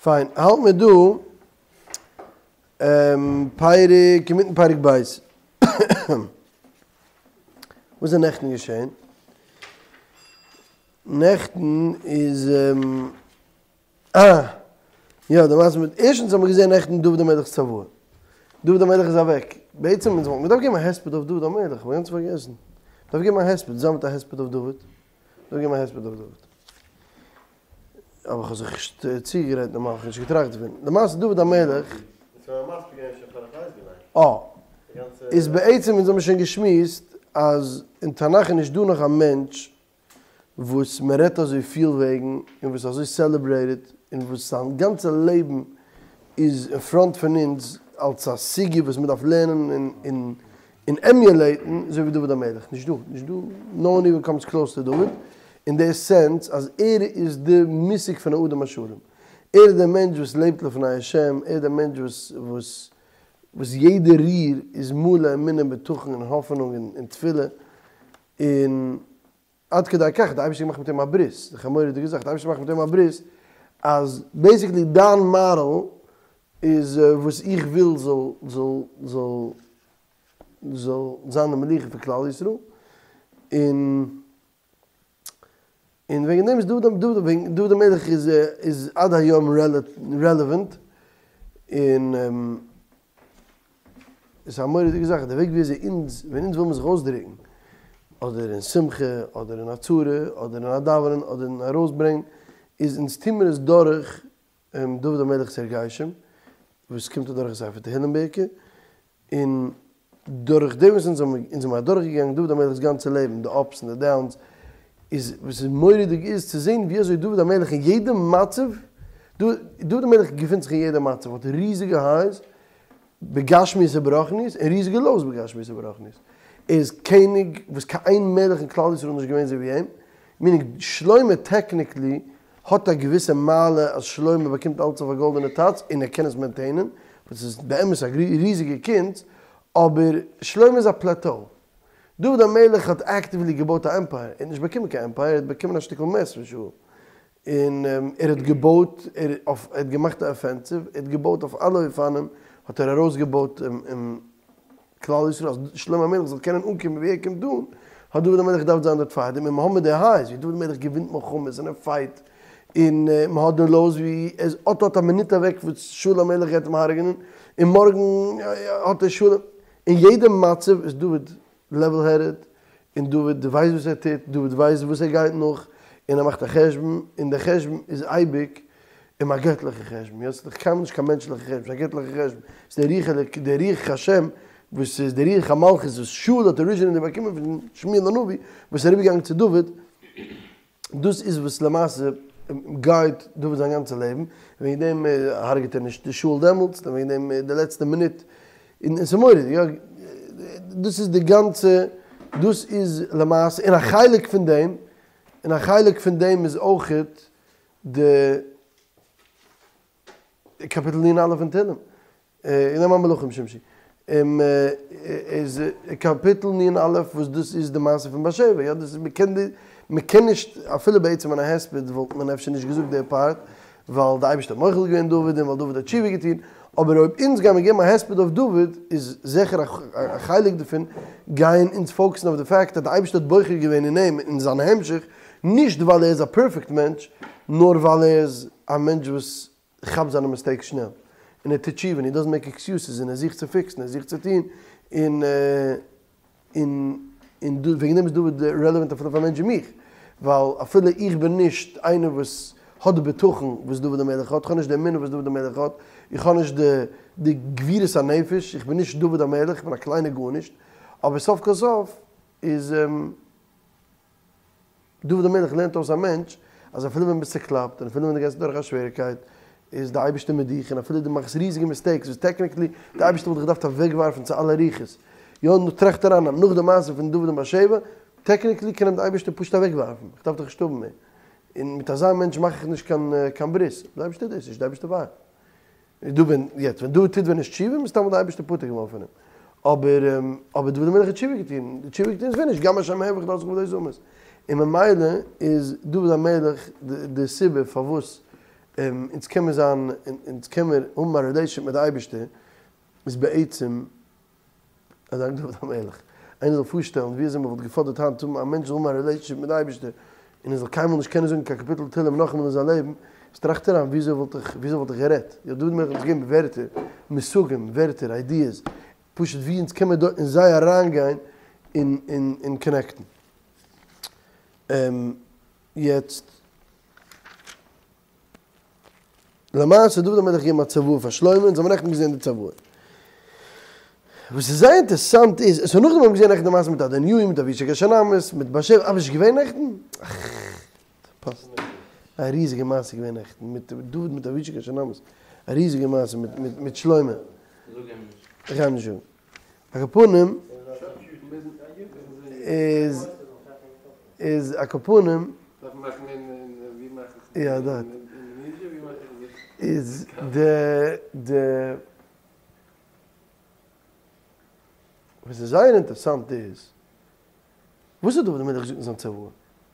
פיין, האלט מיר דא פרק, אינמיטן פרק ב'. וואס איז נעכטן געשען? נעכטן איז אה! יא, די מעשה מיט, ערשטנס האבן מיר געזען נעכטן דוד המלך'ס צוואה. דוד המלך איז אוועק. בעצם אונז וואלטן געדארפט געבן א הספד אויף דוד המלך, כ'האב גאנץ פארגעסן. מ'דארף געבן א הספד, זיי מיט א הספד אויף דוד. מ'דארף געבן א הספד אויף דוד. אבער כ'האב זיך נישט צוגעגרייט נארמאל, כ'האב נישט געטראכט דערפון. למעשה דוד המלך. אה. איז בעצם אונז האבן שוין געשמועסט אז אין תנך איז נישט דא נאך א מענטש וואס מען רעדט אזוי פיל וועגן און וואס איז אזוי סעלעברעיטעד און וואס זיין גאנצע לעבן איז אין פראנט פון אונז אלס א סוגיא וואס מען דארף לערנען און און עמיולעיטן אזוי ווי דוד המלך. נישט דא, נישט דא, נאו וואן איווען קאמס קלאוס טו דוד אין די סענס אז ער איז די מושג פון א אדם השלם. ער איז דער מענטש וואס לעבט לפני השם, ער איז דער מענטש וואס וואס וואס יעדע ריר איז מלא אמונה בטחון און האפענונג און תפילה און עד כדי כך די אייבערשטער האט געמאכט מיט אים א ברית, דאך א מורא'דיגע זאך, די אייבערשטער מאכט מיט אים א ברית אז בעיסיקלי דיין מאדעל איז וואס איך וויל זאל זאל זאל זאל זיין די מלוכה פון כלל ישראל, און און וועגן דעם איז דוד דוד וועגן דוד המלך איז איז עד היום רעלעווענט, און עס איז א מורא'דיגע זאך די וועג ווי אזוי אונז ווען אונז וויל מיר זיך אויסדרוקן, אדער אין שמחה, אדער אין א צרה, אדער אין א דאווענען, אדער אין ארויסברענגן, איז אונז טוהן מיר עס דורך דוד המלך'ס הרגשים, וואס קומט אדורך אין ספר תהילים בעיקר, און דורך דעם וואס אונז האבן אונז האבן אדורכגעגאנגען דוד המלך'ס גאנצע לעבן, די אפס און די דאונס, איז וואס איז מורא'דיג איז צו זען ווי אזוי דוד המלך אין יעדע מצב, דוד המלך געפינט זיך אין יעדע מצב, האט ריזיגע הייס בגשמיות וברוחניות און ריזיגע לאוס בגשמיות וברוחניות. ער איז קעניג וואס קיין איין מלך אין כלל ישראל איז נישט געווען אזוי ווי אים, מינינג שלמה טעקניקלי האט א געוויסע מעלה אז שלמה באקומט אלץ אויף א גאלדענע טאץ און ער קען עס מעינטעינען, וואס איז באמת א ריזיגע קונץ, אבער שלמה איז א פלעטאו. דוד המלך האט עקטיוולי געבויט א עמפייער, ער האט נישט באקומען קיין עמפייער, ער האט באקומען א שטיקל מעס פון שאול, און ער האט געבויט, ער האט געמאכט א אפענסיוו, ער האט געבויט אויף אלע אופנים, האט ער ארויסגעבויט כלל ישראל אז שלמה המלך זאל קענען אנקומען ווי ער קומט אן, האט דוד המלך געדארפט זיין דארט פאר דעם, און מ'האמיר די הייס ווי דוד המלך געווינט מלחמות און ער פייט, און מ'האט די לאוס ווי ער איז אט אט א מינוט אוועק וואס שאול המלך גייט אים הרג'נען, און מארגן האט ער שלום, אין יעדע מצב איז דוד לעוועל העדעד, און דוד ווייסט וואס ער טוט, דוד ווייסט וואס ער גייט נאך, און ער מאכט א חשבון, און דער חשבון איז אייביג אים א געטליכע חשבון, יא, ס'איז דאך קיינמאל נישט קיין מענטשליכע חשבון, ס'איז א געטליכע חשבון, ס'איז דער רוח אלוק, דער רוח השם, וואס איז דער רוח המלכות וואס שאול האט אריזשינעלי באקומען פון שמואל הנביא, וואס איז אריבערגעגאנגען צו דוד, דאס איז וואס למעשה גייט דוד זיין גאנצע לעבן, וועגן דעם הרג'ט ער נישט שאול דעמאלטס, און וועגן דעם די לעצטע מינוט, און ס'איז מורא'דיג, יא, דאס איז די גאנצע, דאס איז למעשה, און א חלק פון דעם, און א חלק פון דעם איז אויכעט די קאפיטל נ"א פון תהלים, נעם א מלכים שמשי, איז קאפיטל נ"א וואס דאס איז די מעשה פון בת שבע, יא דאס איז מ'קען די מ'קען נישט אפילו בעצם אין א הספד וואלט מען אפשר נישט געזאגט די פארט, ווייל די אייבערשטער האט מוחל געווען דוד און ווייל דוד האט תשובה געטון, אבער אויב אונז גיימיר געבן א הספד אויף דוד איז זיכער א חלק דערפון גייען אונז פאוקעסן אויף די פאקט אז די אייבערשטער האט בוחר געווען אין אים און זיין המשך, נישט ווייל ער איז א פערפעקט מענטש, נאר ווייל ער איז א מענטש וואס כאפט זיינע מיסטעיקס שנעל, און ער טוט תשובה, און הי דאזענט מעיק עקסיוסעס, און ער זוכט צו פיקסן, ער זוכט צו טון, און און און וועגן דעם איז דוד רעלעווענט אפילו פאר א מענטש ווי מיך, ווייל אפילו איך בין נישט איינער וואס האט די בטחון וואס דוד המלך האט, איך האב נישט די אמונה וואס דוד המלך האט, איך האב נישט די די גבורת הנפש, איך בין נישט דוד המלך, איך בין א קליינער גארנישט, אבער סוף כל סוף איז. דוד המלך לערנט אויס א מענטש אז אפילו ווען ביסט צוקלאפט און אפילו ווען דו גייסט אדורך א שוועריקייט איז די אייבערשטער מיט דיך און אפילו דו מאכסט ריזיגע מיסטעיקס וואס טעקניקלי די אייבערשטער וואלט דיך געדארפט אוועקווארפן צו אלע רוחות, יא נו טראכט אריין אז נאך די מעשה פון דוד און בת שבע, טעקניקלי קען אים די אייבערשטער פשוט אוועקווארפן, איך דארף דיך נישט האבן מער, און מיט אזא מענטש מאך איך נישט קיין קיין ברית, די אייבערשטער טוט דאס נישט, די אייבערשטער ווארט. דא ווען יעצט ווען דוד טוט ווען נישט תשובה מסתם וואלט די אייבערשטער פטור געווארן פון אים, אבער אבער דוד המלך האט תשובה געטון, תשובה געטון איז פיניש, גם השם אהבך דלתך ולא תמות, און ממילא איז דוד המלך די סיבה פארוואס. אונז קען מיר זיין, אונז קען מיר האבן א רילעישאנשיפ מיט די אייבערשטער, איז בעצם א דאנק דוד המלך. איינער זאל פארשטעלן ווי אזוי מען וואלט געפאדערט היינט צו האבן א מענטש זאל האבן א רילעישאנשיפ מיט די אייבערשטער, און ער זאל קיינמאל נישט קענען זאגן קיין קאפיטל תהלים נאכאמאל אין זיין לעבן, איז טראכט אריין וויאזוי וואלט איך וויאזוי וואלט איך גערעדט? יא דוד המלך האט אונז געגעבן ווערטער, מושגים, ווערטער, איידיעס, פשוט ווי אונז קען מיר דארט אין זיי אריינגיין און און און קאנעקטן. יעצט. למעשה דוד המלך געגעבן א צוואה פאר שלמה, אונז האבן נעכטן געזען די צוואה. וואס איז זייער אינטערעסאנט איז, עס נאכדעם האבן מיר געזען נעכטן די מעשה מיט אדוניהו, מיט אבישג השונמית, מיט בת שבע, אה ביסט נישט געווען נעכטן? פאסט. א ריזיגע מעשה געווען נעכטן, מיט דוד מיט אבישג השונמית, א ריזיגע מעשה מיט מיט שלמה. זאג אים נישט. איך גיי אים נישט זאגן. על כל פנים איז איז על כל פנים יא דארט איז די די וואס איז זייער אינטערסאנט איז וואס האט דוד המלך געזאגט אין זיין צוואה?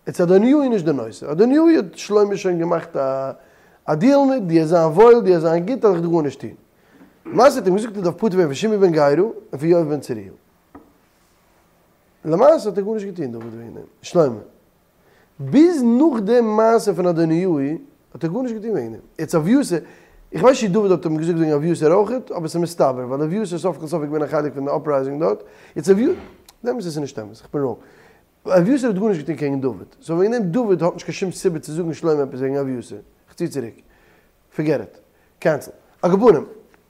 איצט אדוניהו איז נישט די נושא, אדוניהו האט שלמה שוין געמאכט א א דיעל מיט, דו וועסט זיין וואויל, דו וועסט זיין גוט, וועל איך דיר גארנישט טון. למעשה האט ער אים געזאגט ער דארף פטור ווערן פון שמעי בן גרא און פון יואב בן צרויה. למעשה האט ער גארנישט געטון דוד וועגן דעם, שלמה. ביז נאך די מעשה פון אדוניהו האט ער גארנישט געטון וועגן דעם. יעצט אביתר, איך ווייס נישט צו דוד האט אים געזאגט וועגן אביתר אויכעט, אבער ס'איז מסתבר, ווייל אביתר סוף כל סוף איז געווען א חלק פון די אפרייזינג דארט. יעצט אביתר, אמת עס איז נישט אמת, איך בין ראנג. אביתר האט גארנישט געטון קעגן דוד, סאו וועגן דעם דוד האט נישט קיין שום סיבה צו זאגן שלמה עפעס וועגן אביתר. איך צי צוריק. פארגעט איט. קענסל. על כל פנים,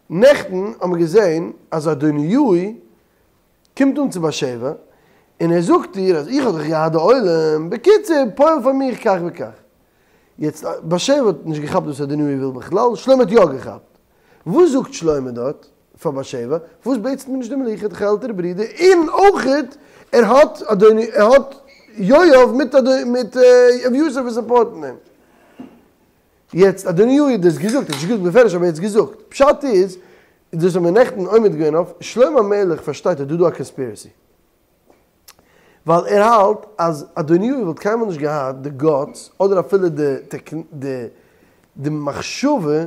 נעכטן האבן מיר געזען אז אדוניהו קומט אן צו בת שבע, און ער זאגט איר אז איך האב דאך געהאט די עולם, בקיצור, פועל פאר מיך כך וכך. יעצט, בת שבע האט נישט געכאפט וואס אדוניהו וויל בכלל, שלמה האט יא געכאפט. וואס זאגט שלמה דארט פאר בת שבע? פארוואס בעטסטו מיר נישט די מלוכה, דיך עלטערע ברודער, און אויכעט ער האט אדוני, ער האט יואב מיט מיט אביתר וואס סופארטן אים. יעצט אדוניהו האט דאס געזאגט, ער האט נישט געזאגט בפירוש אבער ער האט עס געזאגט. פשט איז, דאס האבן מיר נעכטן עומד געווען אויף, שלמה המלך פארשטייט אז דא איז דא א קאנספירעסי. ווייל ער האלט אז אדוניהו וואלט קיינמאל נישט געהאט די גאטס אדער אפילו די די די מחשבה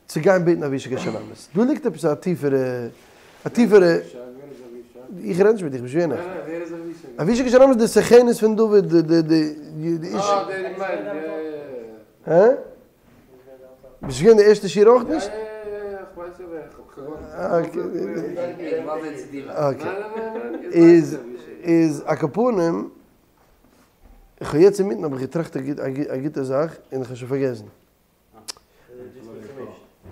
צו גיין בעטן אבישג השונמית. דא ליגט עפעס א טיפערע א טיפערע. איך רעד נישט מיט דיך, ביסט שוין נעכטן. אבישג השונמית איז די סוכנת פון דוד די די די די איש. הא? ביסט געווען די ערשטע שיעור אויך נישט? אקעי. איז איז על כל פנים, איך האב יעצט אינמיטן האב איך געטראכט א גוטע זאך און איך האב שוין פארגעסן.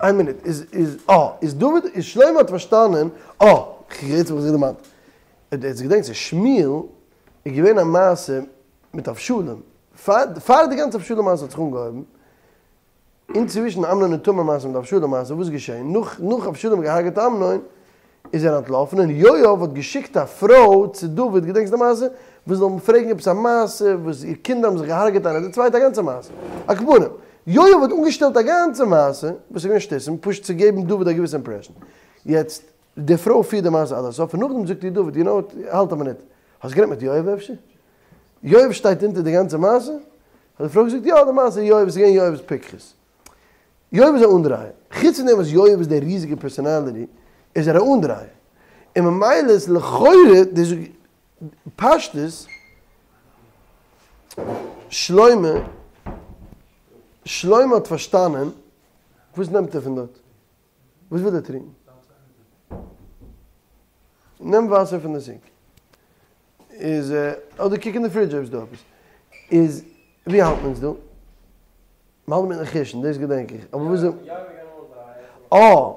איין מינוט, איז איז אה, איז דוד, איז שלמה האט פארשטאנען, אה, יעצט האב איך זיך דערמאנט. עטס געדענקט אז שמואל איז געווען א מעשה מיט אבשלום, פאר פאר די גאנצע אבשלום מעשה האט זיך אנגעהויבן, אינצווישן אמנון און תמר מעשה מיט אבשלום מעשה, וואס איז געשען? נאך נאך אבשלום האט געהארגעט אמנון, איז ער אנטלאפן און יואב האט געשיקט א פרוי צו דוד, געדענקסט די מעשה? וואס זאל אים פרעגן עפעס א מעשה וואס איר קינדער האבן זיך געהארגעט איינער די צווייטע, א גאנצע מעשה. על כל פנים, יואב האט אנגעשטעלט א גאנצע מעשה, וואס איז געווען שטותים, פשוט צו געבן דוד א געוויסע אימפרעשן. יעצט, די פרוי פירט די מעשה עד הסוף, און נאכדעם זאגט איר דוד, יו נאו וואט, האלט א מינוט, האסט גערעדט מיט יואב אפשר? יואב שטייט אונטער די גאנצע מעשה? האט די פרוי געזאגט, יא, די מעשה איז יואב, עס איז געווען יואב'ס פיקחות. יואב איז א אנדרייער. חוץ פון דעם וואס יואב איז דער ריזיגער פערסאנאליטי, איז ער א אנדרייער. און ממילא איז לכאורה די פשטות שלמה, שלמה האט פארשטאנען, וואס נעמט ער פון דארט? וואס וויל ער טרינקען? נעם וואסער פון די סינק. איז אדער קוק אין די פרידזש אויב איז דא עפעס. איז ווי האלט מען אונז דא? מ'האלט מיטן חוש'ן, דאס געדענק איך. אבער וואס איז. אה!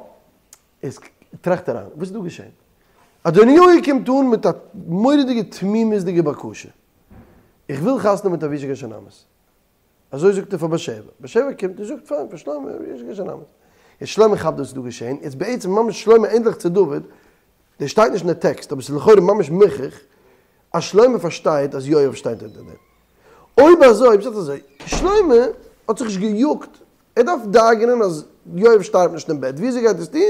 איז טראכט אריין, וואס איז דא געשען? אדוניהו קומט אן מיט א מורא'דיגע תמימות'דיגע בקשה. איך וויל חתונה מיט אבישג השונמית. אזוי זאגט ער פאר בת שבע. בת שבע קומט און זאגט פאר שלמה, אבישג השונמית. יעצט שלמה כאפט וואס איז דא געשען, יעצט בעצם ממש שלמה ענדליך צו דוד, דאס שטייט נישט אין די טעקסט, אבער ס'איז לכאורה ממש מוכח אז שלמה פארשטייט אז יואב שטייט אונטער דעם. אויב אזוי, פשט אזוי, שלמה האט זיך נישט געיאגט, ער דארף דאגה'נען אז יואב שטארבט נישט אין בעט, וויאזוי גייט ער עס טון?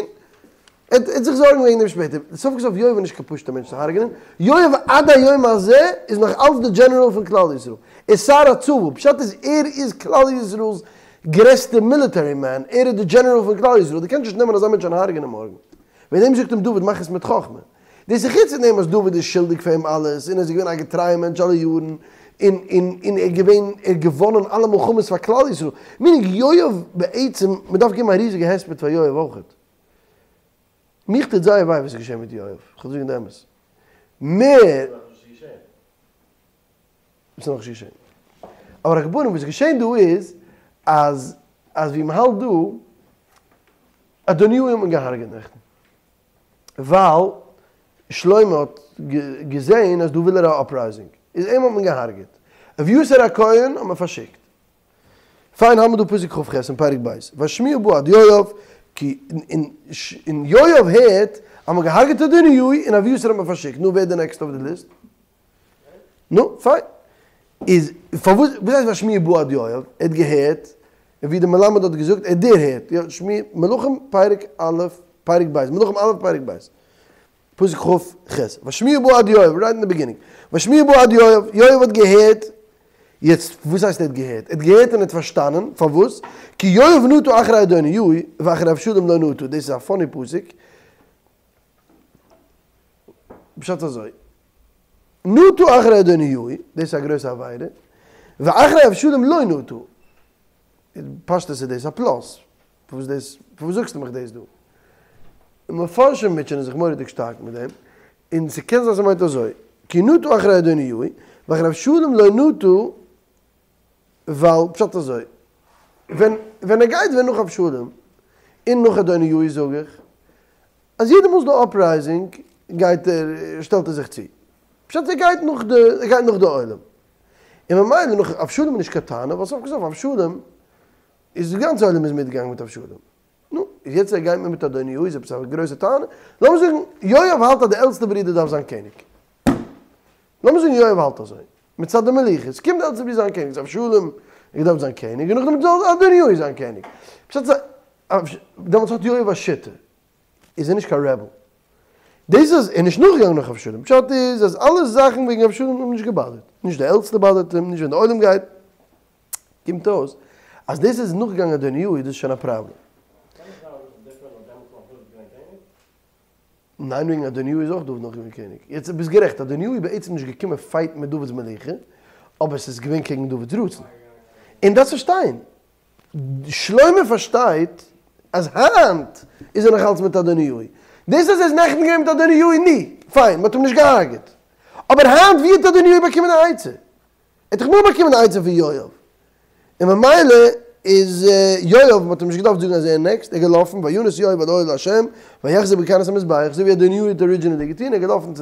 ער וועט זיך זארגן וועגן דעם שפעטער. סוף כל סוף יואב איז נישט קיין פשוט'ער מענטש צו הרג'נען, יואב עד היום הזה איז נאך אלץ די דזשענעראל פון כלל ישראל, ער איז שר הצבא, פשט איז ער איז כלל ישראל'ס. גרעסטע מיליטערי מען, ער איז די דזשענעראל פון כלל ישראל, דו קענסט נישט נעמען אזא מענטש און הרג'נען מארגן. וועגן דעם זאגט אים דוד מאך עס מיט חכמה. דאס איז חוץ פון דעם אז דוד איז שולדיג פאר אים אלעס, און ער איז געווען א געטרייע מענטש אלע יארן, און און און ער איז געווען, ער האט געוואנען אלע מלחמות פאר כלל ישראל. מינינג יואב בעצם, מען דארף געבן א ריזיגע הספד פאר יואב אויכעט. מיך טוט זייער וויי וואס איז געשען מיט יואב, כ'וועל זאגן די אמת. מער. ס'איז נאכנישט געשען. אבער על כל פנים וואס איז געשען דא איז אז אז ווי מ'האלט דא, אדוניהו האט מען געהארגעט נעכטן. ווייל שלמה האט געזען אז דא וויל ער א אפרייזינג. איז אים האט מען געהארגעט. אביתר הכהן האט מען פארשיקט. פיין האמיר דא פסוק כ"ח אין פרק ב', והשמועה באה עד יואב, כי און יואב הערט אז מ'האט געהארגעט אדוניהו און אביתר האט מען פארשיקט, נו ווער איז די נעקסט אויף די ליסט? נו, פיין. איז פארוואס, וואס הייסט והשמועה באה עד יואב? ער האט געהערט, און ווי דער מלמד האט געזאגט, ער האט דערהערט, יא, שמועה, מלכים פרק א', פרק ב', מלכים א' פרק ב', פסוק כ"ח, והשמועה באה עד יואב, רייט אין די ביגינינג, והשמועה באה עד יואב, יואב האט געהערט, יעצט וואס הייסט ער האט געהערט? ער האט געהערט און ער האט פארשטאנען, פארוואס? כי יואב נטה אחרי אדוניהו, ואחרי אבשלום לא נטה, דאס איז א פאני פסוק, פשט אזוי, נטה אחרי אדוניהו, דאס איז א גרויסע עבירה, ואחרי אבשלום לא נטה, פשטות איז דאס א פלאס, פארוואס דאס, פארוואס זאגסטו מיך דאס דא? מפרשים מוטשענען זיך מורא'דיג שטארק מיט דעם, און ס'קען זיין ס'מיינט אזוי, כי נטה אחרי אדוניהו, ואחרי אבשלום לא נטה, ווייל פשט אזוי, ווען ווען ער גייט ווען נאך אבשלום, און נאך אדוניהו זאג איך, אז יעדע מאל ס'דא אפרייזינג גייט ער שטעלט ער זיך צו. פשט ער גייט נאך די ער גייט נאך די עולם. און ממילא נאך אבשלום איז נישט קיין טענה ווייל סוף כל סוף אבשלום איז די גאנצע עולם איז מיטגעגאנגען מיט אבשלום. נו, איז יעצט ער גייט מיט אדוניהו איז עפעס א גרויסע טענה? לאמיר זאגן יואב האלט אז די עלטסטע ברודער דארף זיין קעניג. לאמיר זאגן יואב האלט אזוי. מצד די מלוכה, ס'קומט די עלטסטע ברודער זיין קעניג, איז אבשלום האט געדארפט זיין קעניג און נאכדעם זאל אדוניהו זיין קעניג. פשט איז דעמאלטס האט יואב א שיטה. איז ער נישט קיין רעבעל. דאס אז ער איז נישט נאכגעגאנגען נאך אבשלום, פשט איז אז אלע זאכן וועגן אבשלום האבן אים נישט געבאדערט, נישט די עלטסטע באדערט אים, נישט ווען די עולם גייט. קומט אויס אז דאס אז ער איז נאכגעגאנגען אדוניהו איז דאס שוין א פראבלעם. ניין וועגן אדוניהו איז אויך דוד נאך געווען קעניג. יעצט ביסט גערעכט אדוניהו איז בעצם נישט געקומען פייטן מיט דוד'ס מלוכה, אבער ס'איז געווען קעגן דוד'ס רצון. און דארפסט פארשטיין, שלמה פארשטייט אז היינט איז ער נאך אלץ מיט אדוניהו. דאס אז ער איז נעכטן געווען מיט אדוניהו נו, פיין, מ'האט אים נישט געהארגעט. אבער היינט ווי האט אדוניהו באקומען די עצה? ער האט דאך נאר באקומען די עצה פון יואב. און ממילא איז יואב, מ'האט אים נישט געדארפט זאגן אז ער איז נעקסט, ער איז געלאפן, וינס יואב אל אוהל ה', ויחזק בקרנות המזבח, אזוי ווי אדוניהו האט ארידזשינעלי געטון, ער איז געלאפן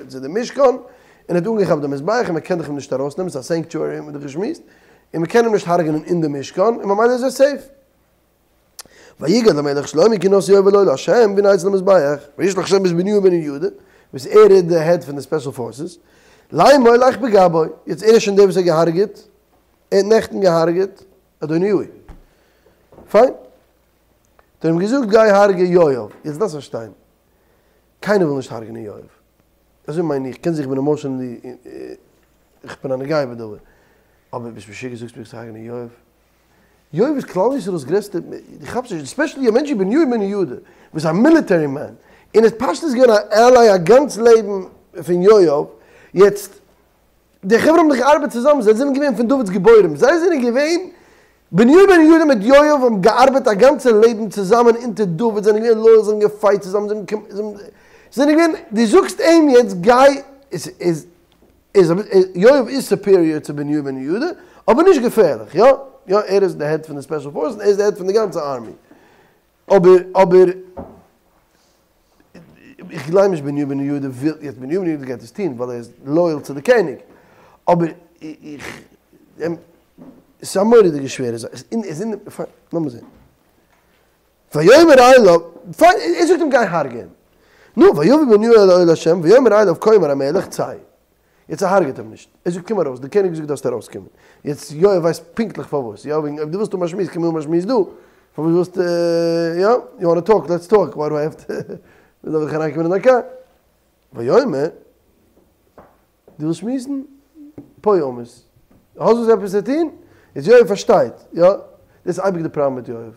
צו די משכן, און ער האט אנגעכאפט די מזבח, און מ'קען דאך אים נישט ארויסנעמען, ס'איז א סענקטוערי האט מען דאך געשמועסט, און מען קען אים נישט הרג'נען אין די משכן, און ממילא איז ער סעיף. ויגד למלך שלמה כי נס יואב אל אוהל ה' והנה אצל המזבח, וישלח שם את בניהו בן יהוידע, וואס ער איז די העד פון די ספעשל פארסעס, לאמר לך פגע בו, יעצט ער איז שוין דער וואס האט געהארגעט, ער האט נעכטן געהארגעט אדוניהו. פיין. האט ער אים געזאגט גיי הרג'ע יואב. יעצט דארפסט פארשטיין, קיינער וויל נישט הרג'נען יואב. אזוי מיין איך, קען זיין איך בין עמאשענלי, איך בין א נוגע בדבר, אבער ביסט משוגע זאגסט מיר צו הרג'נען יואב? יואב איז כלל ישראל'ס גרעסטע, דו כאפסט נישט, ספעשעלי א מענטש ווי בניהו בן יהוידע, וואס איז א מיליטערי מען, און איז פשטות געווען א עליי א גאנץ לעבן פון יואב, יעצט, די חברה האבן דאך געארבעט צוזאמען, זיי זענען געווען פון דוד'ס גיבורים, זיי זענען געווען, בניהו בן יהוידע מיט יואב האבן געארבעט א גאנצע לעבן צוזאמען אונטער דוד, זענען געווען לויעל, זיי האבן געפייט צוזאמען, זיי האבן, זענען געווען, דו זאגסט אים יעצט גיי, איז, איז, איז, יואב איז סופיריער צו בניהו בן יהוידע, אבער נישט געפערליך, יא, יא, ער איז די העד פון די ספעשל פארסעס, ער איז די העד פון די גאנצע ארמי, אבער, אבער. איך גלייב נישט בניהו בן יהוידע וויל, יעצט בניהו בן יהוידע גייט עס טון ווייל ער איז לויעל צו די קעניג, אבער איך, עס איז א מורא'דיגע שווערע זאך, עס איז אין, פיין, לאמיר זען. ויאמר אליו, פיין, ער זאגט אים גיי הרג'ע אים. נו, ויבא בניהו אל אוהל ה' ויאמר אליו כה אמר המלך צא. יעצט ער הרג'עט אים נישט, ער זאגט קום ארויס, די קעניג זאגט דארפסט ארויס קומען, יעצט יואב ווייסט פונקטליך פארוואס, יא וועגן אויב דו ווילסט האבן א שמועס קום האבן א שמועס דא, פארוואס ווילסטו יא, יו וואנט טו טאלק לעטס טאלק, וויי דו איי העוו טו, וואס דארף איך אריין קומען אין דיין קאר, ויאמר, דו ווילסט שמועסן? פה אמות, האסט וואס עפעס צו טון? יעצט יואב פארשטייט, יא, דאס דאס איז אייביג די פראבלעם מיט יואב. ער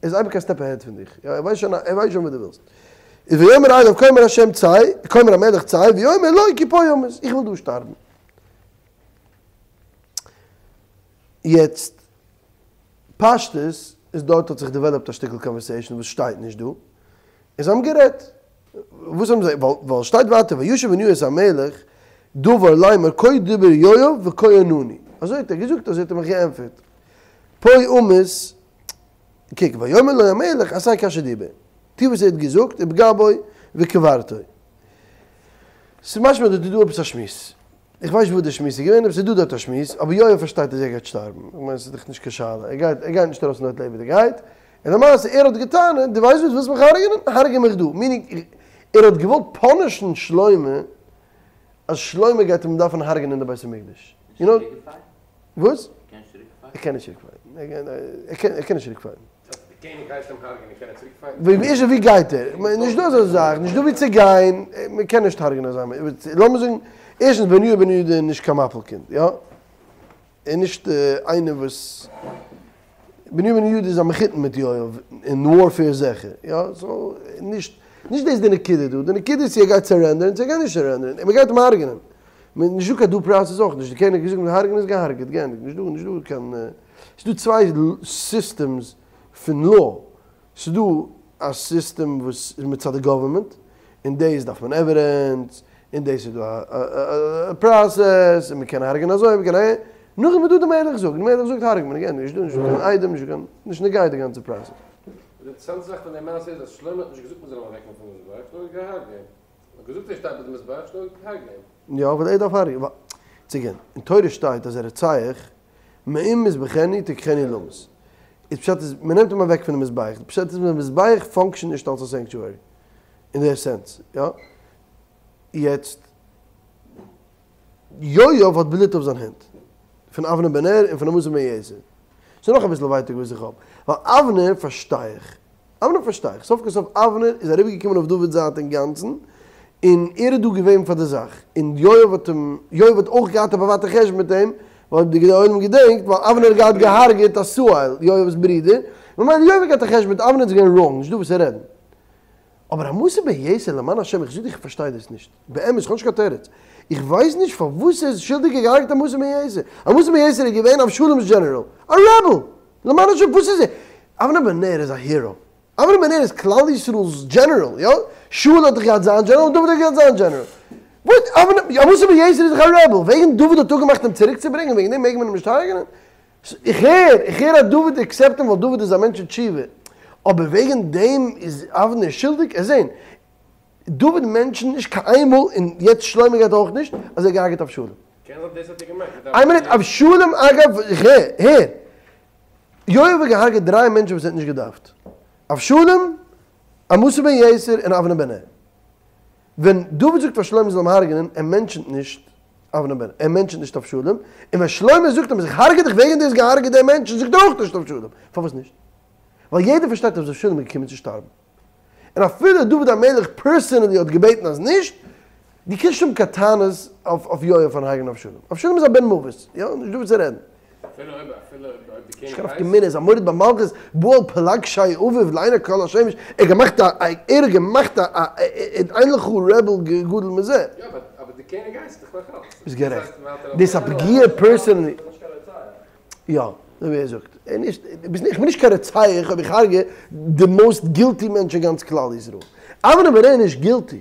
איז אייביג א סטעפ אהעד פון דיך. יא, ער ווייסט שוין, ער ווייסט שוין וואס דו ווילסט. איז ויאמר אליו כה אמר השם צא, כה אמר המלך צא, ויאמר לא כי פה אמות, איך וויל דא שטארבן. יעצט, פשטות איז דארט האט זיך דעוועלאפט א שטיקל קאנווערסעישאן וואס שטייט נישט דא, און זיי האבן גערעדט. וואס האבן זיי, ווייל שטייט ווייטער וישב בניהו את המלך דבר לאמר כה דיבר יואב וכה ענני, אזוי האט ער געזאגט אזוי האט ער מיך געענטפערט, פה אמות, קוק ויאמר לו המלך עשה כאשר דיבר, טו וואס ער האט געזאגט ופגע בו וקברתו. ס'איז משמע דארט איז דא עפעס א שמועס. איך ווייס נישט וואס די שמועס איז געווען, אבער ס'איז דא דארט א שמועס, אבער יואב פארשטייט אז ער גייט שטארבן, איך מיין ס'איז דאך נישט קיין שאלה, ער גייט ער גייט נישט ארויס פון דארט לעבעדיגערהייט, און למעשה ער האט געטענה'ט, דו ווייסט וואס, ווילסט מיך הרג'נען, הרג'ע מיך דא, מיענינג ער האט געוואלט פאנישן שלמה, אז שלמה גייט אים דארפן הרג'נען אין די בית המקדש, יו נאו, וואס? ער קען נישט צוריקפייטן, ער קען נישט צוריקפייטן. די קעניג הייסט אים הרג'נען קען ער צוריקפייטן? ווי איז ער ווי גייט ער? נישט דא אזא זאך, נישט דא ווי צו גיין, מען קען נישט הרג'נען אזא מענטש, לאמיר זאגן, ערשטנס בניהו בן יהוידע איז נישט קיין מפיל קינד, יא? ער איז נישט איינער וואס, בניהו בן יהוידע איז א מחותן מיט יואב אין ווארפעיר זיכער, יא? סאו נישט, נישט דאס איז די נקודה דא, די נקודה איז צו ער גייט סערענדערן צו ער גייט נישט סערענדערן, מען גייט אים הרג'נען, נישט דא קיין דו פראסעס אויך נישט, די קעניג האט געזאגט מען הרג'נען איז געהארגעט, געענדיגט, נישט דא, נישט דא קיין. ס'איז דא צוויי סיסטעמס פון לאו, ס'איז דא א סיסטעם וואס איז מצד די גאווערמענט, און דאס דארף מען עווידענס, און דאס איז דא א פראסעס, און מ'קען הרג'ענען אזוי, מ'קען אהין, נאכדעם איז דא די מלך זאגט, די מלך זאגט הרג'ט מען, אגעין, נישט דא נישט דא קיין עדים, נישט דא קיין, נישט נוגע די גאנצע פראסעס. די אינטערעסאנטע זאך פון די מעשה איז אז שלמה האט נישט געזאגט מ'זאל אים אוועקנעמען פון מזבח, נאר געהארגעט אים. האט געזאגט ער שטייט ביי די מזבח, נאר געהארגעט אים. יא, ווייל ער דארף הרג'ענען. צו אין תורה שטייט אז א רוצח מעם מזבחנו תקחנו למות. איז פשט איז מען נעמט אים אוועק פון די מזבח, די פשט איז די מזבח פאנקשענט נישט אלס א סענקטוערי אין דער סענס, יא? יעצט יואב האט בלוט אויף זיין הענט, פון אבנר בן נר און פון עמשא בן יתר. ס'איז נאך אביסל ווייטאג וואס איך האב, ווייל אבנר פארשטיי איך, אבנר פארשטיי איך, סוף כל סוף אבנר איז אריבער געקומען אויף דוד'ס זייט אינגאנצן, און ער איז דא געווען פאר די זאך, און יואב האט אים, יואב האט אויך געהאט א פריוואטע חשבון מיט אים, ווייל די עולם געדענקט, ווייל אבנר האט געהאט געהארגעט עשהאל, יואב'ס ברודער, ממילא יואב האט געהאט א חשבון מיט אבנר איז געווען ראנג, נישט דא וואס צו רעדן. אבער עמשא בן יתר למען השם איך זאג דיך איך פארשטיי דאס נישט, באמת איך האב נישט קיין תירוץ, איך ווייס נישט פארוואס ער איז שולדיג ער האט געהארגעט עמשא בן יתר, עמשא בן יתר איז געווען אבשלום'ס דזשענעראל, א רעבעל! למען השם וואס איז ער? אבנר בן נר איז א הירא. אבנר בן נר איז כלל ישראל'ס דזשענעראל, יא? שאול האט דאך געהאט זיין דזשענעראל און דוד האט געהאט זיין דזשענעראל. וואס? אבנר, עמשא בן יתר איז דאך א רעבעל. וועגן דוד האט אפגעמאכט אים צוריקצוברענגען וועגן דעם מעג מען אים נישט הרג'נען? איך הער, איך הער אז דוד עקסעפט אים ווייל דוד איז א מענטש של תשובה. אבער וועגן דעם איז אבנר שולדיג? ער זעהן. דוד מענטשנט נישט קיין איינמאל און יעצט שלמה גייט אויך נישט אז ער האט געהארגעט אבשלום. קען זיין דאס האט ער געמיינט מיט איין מינוט אבשלום אגב איך הער הער יואב האט געהארגעט דריי מענטשן וואס ער האט נישט געדארפט אבשלום עמשא בן יתר און אבנר בן נר ווען דוד זאגט פאר שלמה זאל אים הרג'נען ער מענטשנט נישט אבנר בן נר ער מענטשנט נישט אבשלום און ווען שלמה זאגט אים אז איך הרג'ע דיך וועגן דו האסט געהארגעט די מענטשן זאגט ער אויך נישט אבשלום פארוואס נישט ווייל יעדער פארשטייט אז אבשלום איז געקומען צו שטארבן. און אפילו דוד המלך פערסענעלי האט געבעטן אז נישט, דו קענסט נישט האבן קיין טענות אויף יואב פארן הרג'נען אבשלום. אבשלום איז א בן מוות, יא, נישט דא וואס צו רעדן. אפילו אויב אפילו אויב די קעניג נישט קיין נפקא מינה, איז א מורד במלכות, בא על פלגשי אביו לעיני כל השמש, ער האט געמאכט א, ער האט געמאכט א, א, אין לך רעבעל גדול מזה. יא אבער די קעניג הייסט דאך נאך אלץ. ביסט גערעכט. דאס איז א פגיעה פערסענעלי. יא, אזוי ווי ער זאגט, ער נישט, ביסט נישט, איך בין נישט קיין רוצח אויב איך הרג'ע די מאוסט גילטי מענטש אין גאנץ כלל ישראל. אבנר בן נר איז נישט גילטי.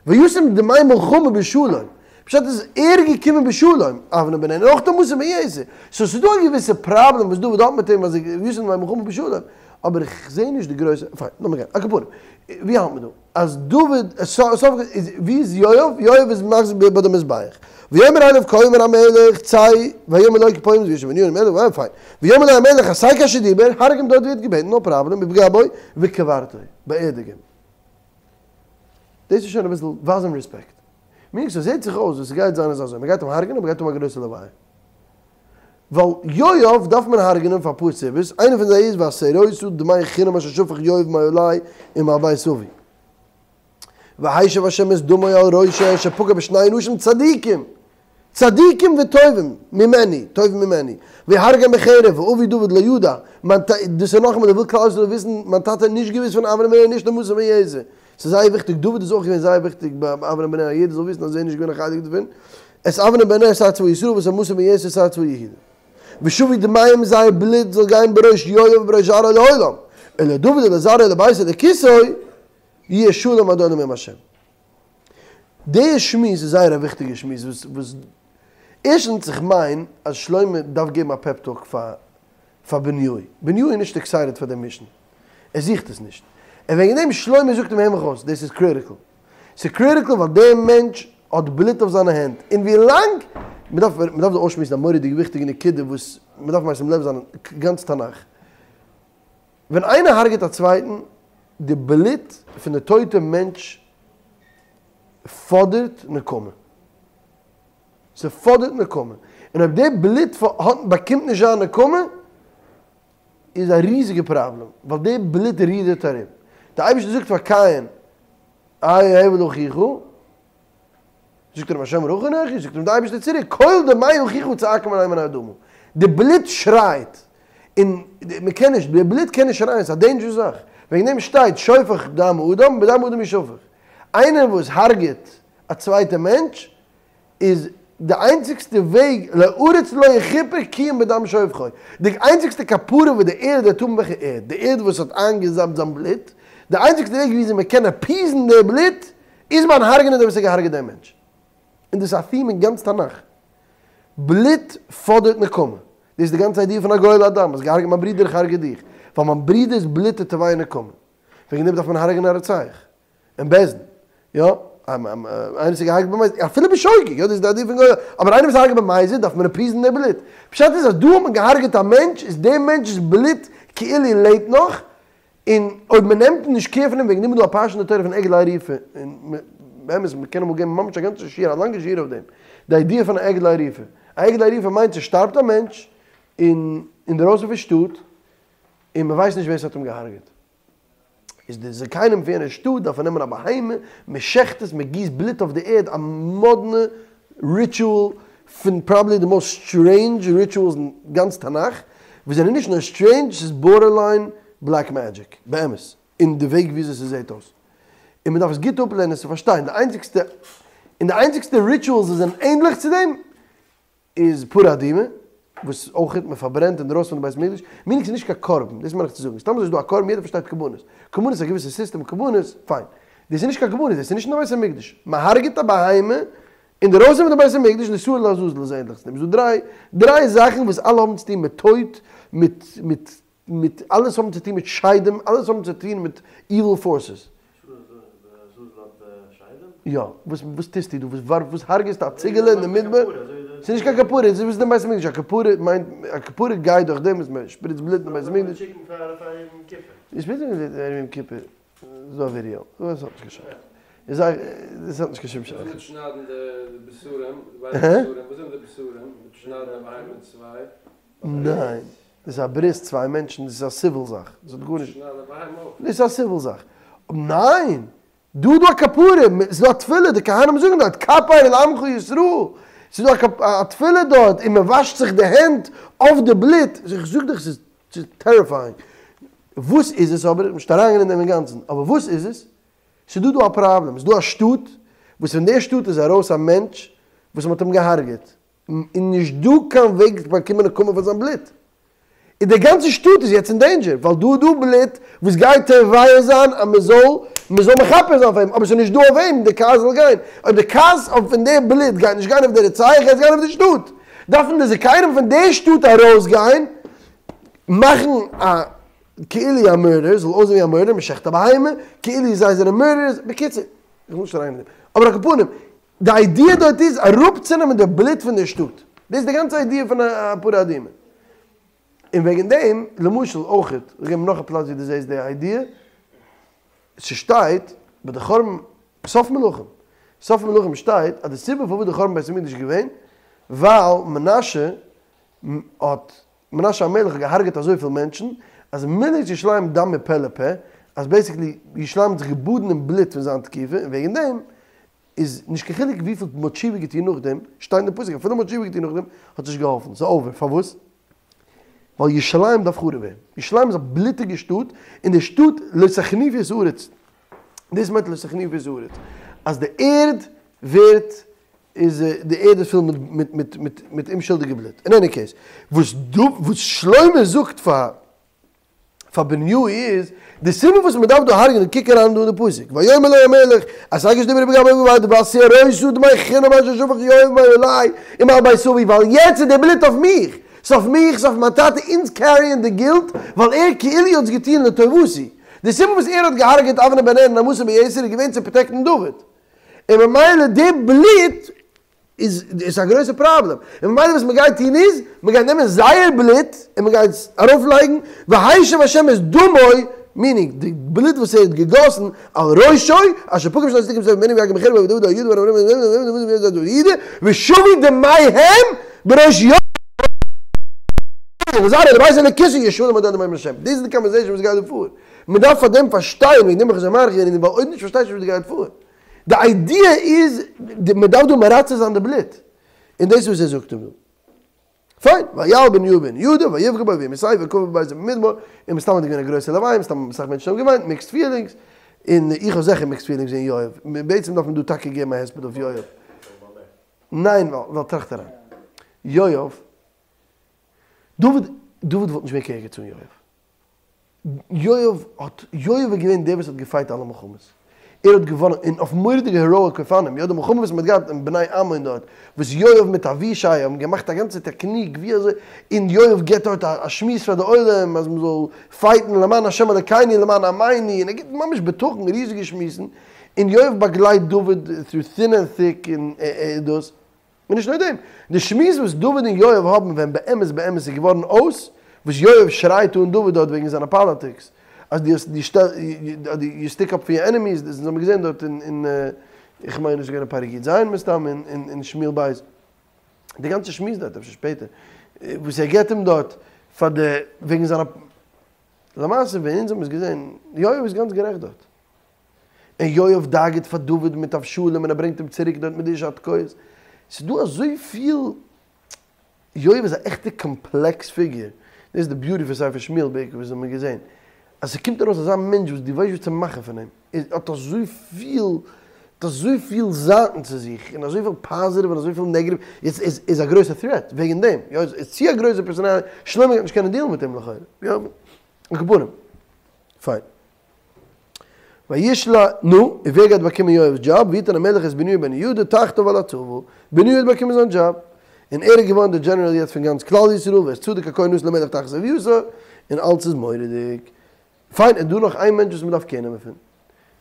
וישם דמי מלחמה בשלום. פשט איז ער איז געקומען בשלום, אבנר בן נר, און אויך עמשא בן יתר. סאו ס'איז דא א געוויסע פראבלעם וואס דוד האט מיט אים אז וישם דמי מלחמה בשלום. אבער איך זעה נישט די גרויסע, פיין, לאמיר גיין. על כל פנים, ווי האלט מען דא? אז דוד, סוף, ווי איז יואב? יואב איז מחזיק ביי די מזבח. ויאמר אליו כה אמר המלך צא, ויאמר לא כי פה אמות וישב בניהו המלך, פיין. ויאמר לו המלך עשה כאשר דיבר, הרג אים דארט ווי ער האט געבעטן, נאו פראבלעם, ופגע בו, וקברתו, באערדיג אים. דאס איז שוין אביסל ווייז אים רעספעקט. מינקס, עס זעט זיך אויס וואס ס'גייט זיין איז אזוי, מ'גייט אים הרג'נען, מ'גייט האבן א גרויסע לוויה. ווייל יואב דארף מען הרג'נען פאר אפאר סיבות, איינע פון זיי איז והסירותה דמי חינם אשר שפך יואב מעלי ומעל בית אבי. והשיב השם את דמו על ראשו אשר פגע בשני אנשים צדיקים. צדיקים וטובים ממני, טובים ממני, ויהרגם בחרב, ואבי דוד לא ידע, מיין טא, דאס איז נאכאמאל ער וויל כלל ישראל זאל וויסן, מיין טאטע האט נישט געוויסט פון אבנר בן נר נישט אימתי בן ישי, ס'איז זייער וויכטיג, דוד איז אויך געווען זייער וויכטיג ביי אבנר בן נר, יעדער זאל וויסן אז ער איז נישט געווען א חלק דערפון, את אבנר בן נר שר צבא ישראל ואת עמשא בן יתר שר צבא יהודה. ושבו דמיהם זייער בלוט זאל גיין בראש יואב ובראש זרעו לעולם, ולדוד ולזרעו ולביתו ולכסאו יהיה שלום עד עולם עם השם. די שמועס איז זייער א וויכטיגע שמועס וואס וואס ערשטנס איך מיין אז שלמה דארף געבן א פעפ טאלק פאר פאר בניהו, בניהו איז נישט עקסייטעד פאר די מישן, ער זוכט עס נישט, און וועגן דעם שלמה זאגט אים הער מיך אויס דאס איז קריטיקל, ס'איז קריטיקל ווייל דער מענטש האט בלוט אויף זיינע הענט, און ווי לאנג, מ'דארף מ'דארף דא אויסשמועסן א מורא'דיג וויכטיגע נקודה וואס מ'דארף משים לב זיין גאנץ תנך. ווען איינער הרג'עט א צווייטן, די בלוט פון די טויטע מענטש פאדערט נקמה. ס'פאדערט נקמה. און אויב די בלוט באקומט נישט זיין נקמה, איז א ריזיגע פראבלעם, ווייל די בלוט רודערט ארום. די אייבערשטער זאגט פאר קין, איה הבל אחיך, זאגט ער אים השם רך אנכי, זאגט אים די אייבערשטער צוריק, קול דמי אחיך צועקים אלי מן האדמה, די בלוט שרייט, און מען קען נישט, די בלוט קען נישט שרייען, ס'איז א דעינדזשערס זאך, וועגן דעם שטייט שופך דם אדם בדם אדם ישפך, איינער וואס הרג'עט א צווייטע מענטש, איז די איינציגסטע וועג לארץ לא יכופר כי אם בדם שופכו, די איינציגסטע כפרה וואס די ערד וועט האבן וועלכע ערד? די ערד וואס האט איינגעזאפט זיין בלוט, די איינציגסטע וועג וויאזוי מען קען אפיזן די בלוט איז ביים הרג'נען דער וואס האט געהארגעט דעם מענטש. און דאס איז א theme אין גאנץ תנך. בלוט פאדערט נקמה. דאס איז די גאנצע איידיע פון הגואל הדם, האסט געהארגעט מיין ברודער איך הרג'ע דיך. ווייל מיין ברודער'ס בלוט איז תובע נקמה. וועגן דעם דארף מען הרג'נען א רוצח. אין בית דין. יא, איינער וואס האט געהארגעט במזיד, אפילו בשוגג, יא דאס איז די איידיע פון גואל, אבער איינער וואס הארגעט במזיד דארף מען אפיזן די בלוט. פשט איז אז דא האט מען געהארגעט א מענטש, איז דעם מענטש'ס בלוט כאילו לעבט נאך, און אויב מען נעמט נישט קער פון אים, וועגן דעם איז דא א פרשה אין די תורה פון עגלה ערופה, און באמת מען קען אמאל געבן ממש א גאנצע שיעור, א לאנגע שיעור אויף דעם, די איידיע פון א עגלה ערופה. א עגלה ערופה מיינט ס'שטארבט א מענטש אין אינדערויסן פון שטאט, און מען ווייסט נישט ווער ס'האט אים געהארגעט. איז די זקנים פון יענע שטאט דארפן נעמען א בהמה, מען שעכט עס, מען גיסט בלוט אויף די ערד, א מאדנע ריטואל פון פראבעבלי די מאסט סטרעינדזש ריטואלס אין גאנץ תנך, וואס זענען נישט נאר סטרעינדזש, ס'איז בארדערליין בלעק מעדזשיק, באמת, אין די וועג וויאזוי ס'זעט אויס. און מען דארף עס גוט אפלערנען עס צו פארשטיין, די איינציגסטע, און די איינציגסטע ריטואלס וואס זענען ענדליך צו דעם, איז פרה אדומה, וואס אויך מען פארברענט אינדרויסן פון די בית המקדש, מיינט ס'איז נישט קיין קרבן, דאס מיין איך צו זאגן, סתם אזוי איז דא א קרבן, יעדער פארשטייט קרבנות, קרבנות איז א געוויסע סיסטעם קרבנות, פיין, דאס איז נישט קיין קרבנות, דאס איז נישט אין די בית המקדש, מען הרג'עט א בהמה אינדרויסן פון די בית המקדש און די שעיר לעזאזל איז ענדליך צו דעם, ס'איז דא דריי דריי זאכן וואס אלע האבן צו טון מיט טויט, מיט מיט מיט אלעס האבן צו טון מיט שדים, אלעס האבן צו טון מיט איוויל פארסעס. יא, וואס וואס טוסטו דא? וואס ווארף וואס הרג'עסטו א ציגעלע אין די מדבר? ס'איז נישט קיין כפרה, וואס איז דען בית המקדש? א כפרה מיינט א כפרה גייט דורך דעם וואס מען שפריצט בלוט אין בית המקדש. שפריצט בלוט ערב יום כיפור, איז דא א ווידיאו, דאס האט נישט קיין שייכות. איך זאג, דאס האט נישט קיין שום שייכות. וואס מיט שניידן די בשרים, די בהמה בשרים, וואס זענען די בשרים? מיט שניידן א בהמה אין צוויי? ניין, דאס איז א ברית צוויי מענטשן, דאס איז א סיוויל זאך, דאס האט גארנישט, דאס איז א סיוויל זאך, ניין, דא איז דא א כפרה, ס'איז דא א תפילה, די כהנים זאגן דארט, כפר לעמך ישראל, ס'איז דא א תפילה דארט, און מען וואשט זיך די הענט אויף די בלוט, איך זאג דיך ס'איז טעריפייאינג, וואס איז עס אבער, נישט אריינגיין אין דעם אינגאנצן, אבער וואס איז עס? ס'איז דא דא א פראבלעם, ס'איז דא א שטאט, וואס פון די שטאט איז ארויס א מענטש וואס מ'האט אים געהארגעט, און נישט דא קיין וועג צו באקומען נקמה פאר זיין בלוט. און די גאנצע שטאט איז יעצט אין דעינדזשער, ווייל דא איז דא בלוט וואס גייט תובע זיין אז מען זאל מען זאל מכפר זיין פאר אים, אבער ס'איז נישט דא אויף וועם די כעס זאל גיין. אויב די כעס אויף פון די בלוט גייט נישט גיין אויף די רוצח, גייט עס גיין אויף די שטאט. דארפן די זקנים פון די שטאט ארויסגיין מאכן א כאילו א מורדער, זאל אויסזען ווי א מורדער, מען שעכט א בהמה, כאילו זיי זענען מורדערס, בקיצור, איך וויל נישט אריין אין דעם, אבער על כל פנים, די איידיע דארט איז אראפצונעמען די בלוט פון די שטאט. דאס איז די גאנצע איידיע פון א פרה אדומה. און וועגן דעם, למשל, אויך, איך געב נאך א פלאץ ווי דו זעסט די איידיע, ס'שטייט ביי די חורבן, סוף מלכים, סוף מלכים שטייט אז די סיבה פארוואס די חורבן בית המקדש איז געווען, ווייל מנשה האט, מנשה המלך האט געהארגעט אזויפיל מענטשן, אז מילא את ירושלים דם מפה לפה, אז בעיסיקלי ירושלים האט זיך געבאדן אין בלוט פון זיין תקופה, און וועגן דעם. איז נישט קיין חילוק וויפיל מ'האט תשובה געטון נאכדעם, שטייט אין די פסוק אפילו מ'האט תשובה געטון נאכדעם האט נישט געהאלפן, ס'איז אווער, פארוואס? ווייל ירושלים דארף חרוב ווערן, ירושלים איז א בלוטיגע שטאט, און די שטאט לא תחניפו את הארץ, דאס מיינט לא תחניפו את הארץ, אז די ערד ווערט איז די ערד איז פול מיט מיט מיט מיט אומשולדיגע בלוט, אין עני קעיס, וואס דא וואס שלמה זאגט פאר פאר בניהו איז, די סיבה וואס מען דארף דא הרג'נען, קוק אריין דא אין די פסוק, ויאמר לו המלך, את אשר דברו בגביך והסירותה דמי חינם אשר שפך יואב מעלי ומעל בית אבי, ווייל יעצט איז די בלוט אויף מיך, ס'איז אויף מיך, ס'איז אויף מיין טאטע, אונז קעריען די גילט, ווייל ער כאילו האט עס געטון לטובתי. די סיבה וואס ער האט געהארגעט אבנר בן נר און עמשא בן יתר איז געווען צו פראטעקטן דוד. און ממילא די בלוט איז איז א גרויסע פראבלעם, און ממילא וואס מען גייט טון איז, מען גייט נעמען זייער בלוט און מען גייט עס ארויף לייגן, והשיב השם את דמו, מיענינג, די בלוט וואס ער האט געגאסן, על ראשו, אשר פקד בשני צדיקים סביב ממנו ויגע בחרב ודוד לא ידע, ושבו דמיהם בראש יואב ולזרעו ולביתו לכסא ישלם אדון דמיהם להשם. דאס איז די קאנווערסעישאן וואס גייט דא פאר. מען דארף פאר דעם פארשטיין, וועגן דעם האב איך אזוי מאריך געווען אין דעם, ווייל אויב נישט פארשטייסטו נישט וואס דא גייט פאר. די איידיע איז, מען דארף דא מרצה זיין די בלוט. און דאס איז וואס ער זאגט אים דא. פיין, ויעל בניהו בן יהוידע ויפגע בו וימיתהו ויקבר בביתו במדבר, און מסתם איז געווען א גרויסע לוויה, מסתם אסאך מענטשן האבן געוויינט, מיקסד פילינגס, און איך האב זיכער מיקסד פילינגס אין יואב, בעצם דארף מען דא טאקע געבן א הספד אויף יואב. ניין ווייל טראכט אריין, יואב, דוד, דוד וואלט נישט געווען קעגן צו יואב. יואב האט, יואב איז געווען דער וואס האט געפייט אלע מלחמות, ער האט געוואנען, און אויף מורא'דיגע העראאיק אופנים, יא די מלחמה וואס מען האט געהאט אין בני עמון דארט, וואס יואב מיט אבישי האבן געמאכט א גאנצע טעקניק ווי אזוי, און יואב געבט דארט א שמועס פאר די עולם אז מען זאל פייטן למען השם אלקינו למען עמינו, און ער גיבט ממש בטחון ריזיגע שמועסן, און יואב באגלייט דוד through thin and thick און דאס. און נישט נאר דעם, די שמועס וואס דוד און יואב האבן ווען באמת באמת איז געווארן אויס, וואס יואב שרייט אן דוד דארט וועגן זיינע פאליטיקס, אז דו האסט דו שטעל יו סטיק אפ פאר יור ענעמיס, דאס האבן מיר געזען דארט אין איך מיין עס איז געווען אין פרק י"ז מסתם אין שמואל ב', די גאנצע שמועס דארט, אפשר שפעטער, וואס ער געבט אים דארט פאר די וועגן זיינע, למעשה ווען אונז האבן עס געזען, יואב איז גאנץ גערעכט דארט. און יואב דאגה'ט פאר דוד מיט אבשלום און ער ברענגט אים צוריק דארט מיט די איש התקועות. ס'איז דא אזויפיל, יואב איז א עכטע קאמפלעקס פיגור, דאס איז די ביוטי פון ספר שמואל בעיקר וואס האבן מיר געזען, אז ס'קומט ארויס אזא מענטש וואס דו ווייסט וואס צו מאכן פון אים, ער האט אזויפיל, האט אזויפיל זייטן צו זיך, און אזויפיל פאזיטיוו און אזויפיל נעגעטיוו, יעצט איז איז א גרויסע טרעט וועגן דעם, יא איז צו א גרויסע פערסאנאליטי, שלמה גייט נישט קענען דיעלן מיט אים לכאורה, יא, על כל פנים, פיין. וישלח, נו, און ווער גייט באקומען יואב'ס דזשאב? ויתן המלך את בניהו בן יהוידע תחתיו על הצבא, בניהו האט באקומען זיין דזשאב, און ער איז געווארן דער דזשענעראל יעצט פון גאנץ כלל ישראל, ואת צדוק הכהן נתן למלך תחת אביתר, און אלץ איז מורא'דיג. פיין, איז דא נאך איין מענטש וואס מען דארף קעיר נעמען פון,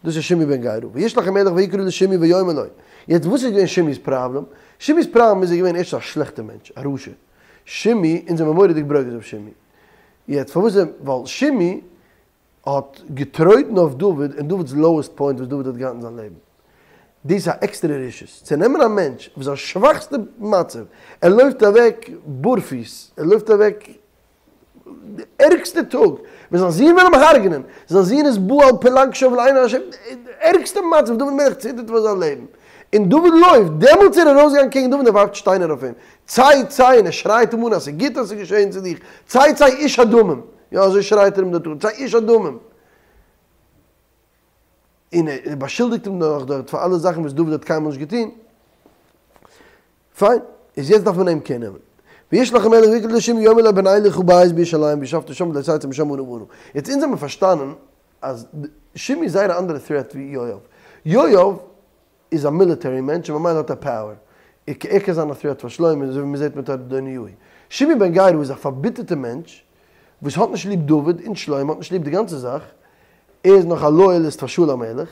דאס איז שמעי בן גרא, וישלח המלך ויקרא לשמעי ויאמר לו, יעצט וואס איז געווען שמעי'ס פראבלעם? שמעי'ס פראבלעם איז ער געווען ערשטנס א שלעכטער מענטש, א רשע. שמעי, אונז זעמיר מורא'דיג ברוגז אויף שמעי. יעצט פארוואס? ווייל שמעי האט געטרויטן אויף דוד אין דוד'ס לאועסט פוינט וואס דוד האט געהאט אין זיין לעבן. דאס איז א עקסטערע רשעות. צו נעמען א מענטש וואס זיין שוואכסטע מצב, ער לויפט אוועק בארפיס, ער לויפט אוועק די ערגסטע טאג, ווען זיין זון וויל אים הרג'נען, זיין זון איז בא על פלגשו לעיני השם, די ערגסטע מצב, דוד המלך ציטערט פאר זיין לעבן, און דוד לויפט, דעמאלטס איז ער ארויסגעגאנגען קעגן דוד און ער ווארפט שטיינער אויף אים, צא צא, און ער שרייט אים אן אז ס'איז גוט אז ס'איז געשען צו דיך, צא צא איש הדמים. יא אזוי שרייט ער אים דארט אן, צא איש הדמים! און ער באשולדיגט אים נאך דארט פאר אלע זאכן וואס דוד האט קיינמאל נישט געטון. פיין, איז יעצט דארף מען אים קעיר נעמען. וישלח המלך ויקרא לשמעי ויאמר לו בנה לך בית בירושלים וישבת שם ולא תצא משם שנה הבאה. יעצט אונז האבן פארשטאנען אז שמעי איז זייער א אנדערע threat ווי יואב. יואב איז א מיליטערי מענטש און ממילא האט ער פאוער. ער קען זיין א threat פאר שלמה אזוי ווי מען זעט מיט אדוניהו. שמעי בן גרא איז א פארביטערטע מענטש וואס האט נישט ליב דוד און שלמה, האט נישט ליב די גאנצע זאך, ער איז נאך א לויעליסט פאר שאול המלך,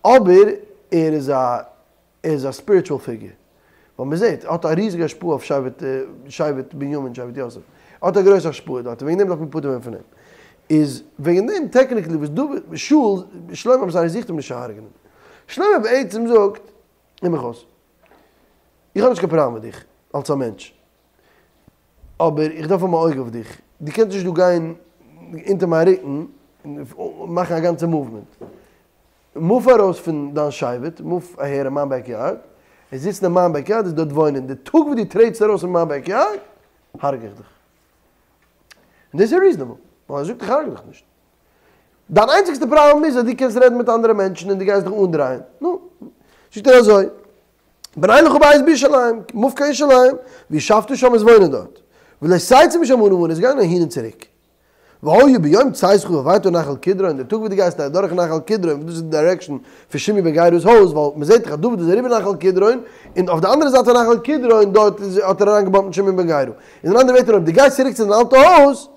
אבער ער איז א ער איז א ספיריטשועל פיגור. ווייל מען זעט ער האט א ריזיגע השפעה אויף שבט שבט בנימין שבט יוסף. ער האט א גרויסע השפעה דארט און וועגן דעם דארף מען פטור ווערן פון אים. איז וועגן דעם טעקניקלי וואס דוד שאול שלמה איים סארי זוכט אים נישט צו הרג'נען. שלמה בעצם זאגט, הער מיך אויס, איך האב נישט קיין פראבלעם מיט דיך אלס א מענטש, אבער איך דארף האבן א אויג אויף דיך, דו קענסט נישט דא גיין אונטער מיין רוקן און מאכן א גאנצע מאוומענט. מוף ארויס פון דיין שבט, מוף אהער אין מיין בעק יארד, און זיצן אין מיין בעק יארד איז דארט וואוינען, די טאג וואס דו טרעטסט ארויס פון מיין בעק יארד, הרג' איך דיך. און דאס איז ריזענעבל, ווייל ער זאגט איך הרג' דיך נישט. דיין איינציגסטע פראבלעם איז אז דו קענסט רעדן מיט אנדערע מענטשן און דו גייסט דיך אנדרייען. נו, זאגט ער אזוי, בנה לך בית בירושלים, מוף קיין ירושלים, וישבת שם וועסט וואוינען דארט. ולא תצא משם אנה ואנה, וועסט גיין אהין און צוריק. והיה ביום צאתך ועברת נחל קדרון, די טאג וואס דו גייסט אדורך נחל קדרון, וואס דאס איז די דירעקשאן פון שמעי בן גרא'ס הויז, ווייל מען זעט דאך אז דוד איז אריבער נחל קדרון, און אויף די אנדערע זייט פון נחל קדרון דארט איז האט ער אריינגעבאמפט מיט שמעי בן גרא. אין אנדערע ווערטער אויב דו גייסט צוריק צו דיין אלטע הויז,